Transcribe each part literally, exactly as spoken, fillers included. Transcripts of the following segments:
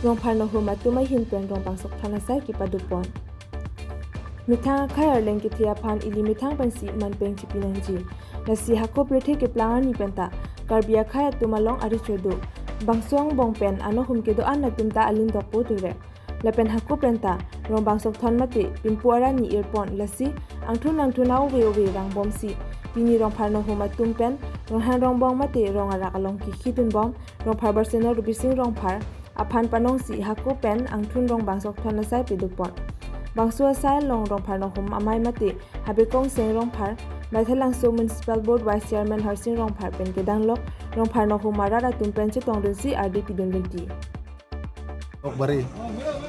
Rongphar Nohum atum ahin pen Rongbangso Thon asai kepadopon. Methang akhai arleng kethe aphan ili methang pensi manpeng chipi nangji. Lasi hako pirthe keplang arni penta Karbi akhai atum along arit chodo. Bangso angbong pen anohum kedo-an atum ta alin dokpo ture. Lapen hako penta Rongbangso Thon mate pinpu arani irpon, lasi angthun angthun a-ove ove rangbomsi pini Rongphar Nohum atum pen Ronghang Rongbong mate rong arak along kikhi dunbom Rongphar Barsenor Rupsing Rongphar aphan panongsi hako pen angthun Rongbangso Thon asai padopon. Bangso asai along Rongphar Nohum amei mate Habe Kongseng Rongphar, Baithalangso Municipal Board Vice Chairman Harsing Rongphar pen kedanglok Rongphar Nohum arat atum pen chetongdunsi ardi pidun dunti. Okbare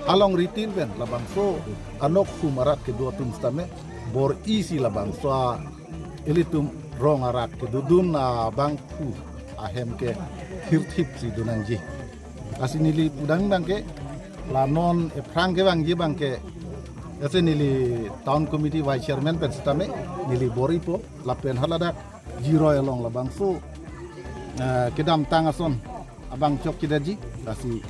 along ritin pen labangso anohum arat kedo atum sitame bor-isi labangso a ilitum rong arak kedodun abangphu ahem ke thirthipsi do nangji. Lasi neli pudang abangke la non ephrang kevangji abangke, ese neli Town Committee Vice Chairman pen sitame neli bor-ipo lapen haladak Jiroi along labangso, eh, kedamtang ason abang chokchedetji, lasi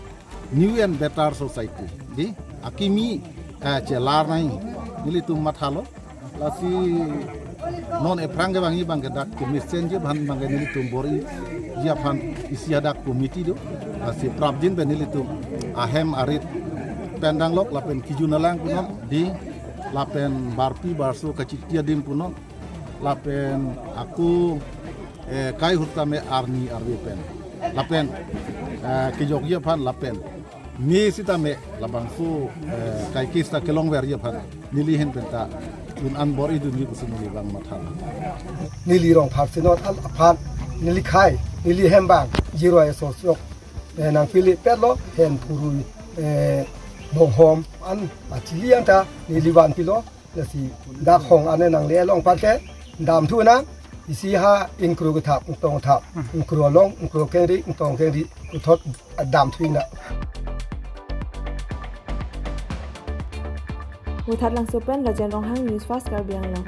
new and better society, di akimi, eh, chelar nangji nelitum mathalo. Lasi non ephrang kevangji abangke dak kemesenji aphan abangke nelitum bor-iji aphan isi hadak committee do. Lasi prapjin pen nelitum ahem arit pen danglok lapen kejun alang punon, di lapen barpi barso kachiti adim punon, lapen ako, eh, kai hur tame arni arve pen, lapen, eh, kejokji aphan lapen me sitame labangso, eh, kai kista kelongverji aphan neli ahin penta un-an bor-idunji pusi neli abang mathalo. Neli Rongphar Senor al aphan neli khai neli hem abang Jiroi aso chok, eh, nangpilipetlo, hen phurui, eh, bonghom an achili anta neli vanpilo. Lasi dak hong ane nangle along aphan ke damthu nang, isi ha ingkro kethap, ingtong thap, ingkro along, ingkro kengri, ingtong kengri, puthot damthu nang. Vothatlangso pen Rajen Ronghang, News Fast Karbi Anglong.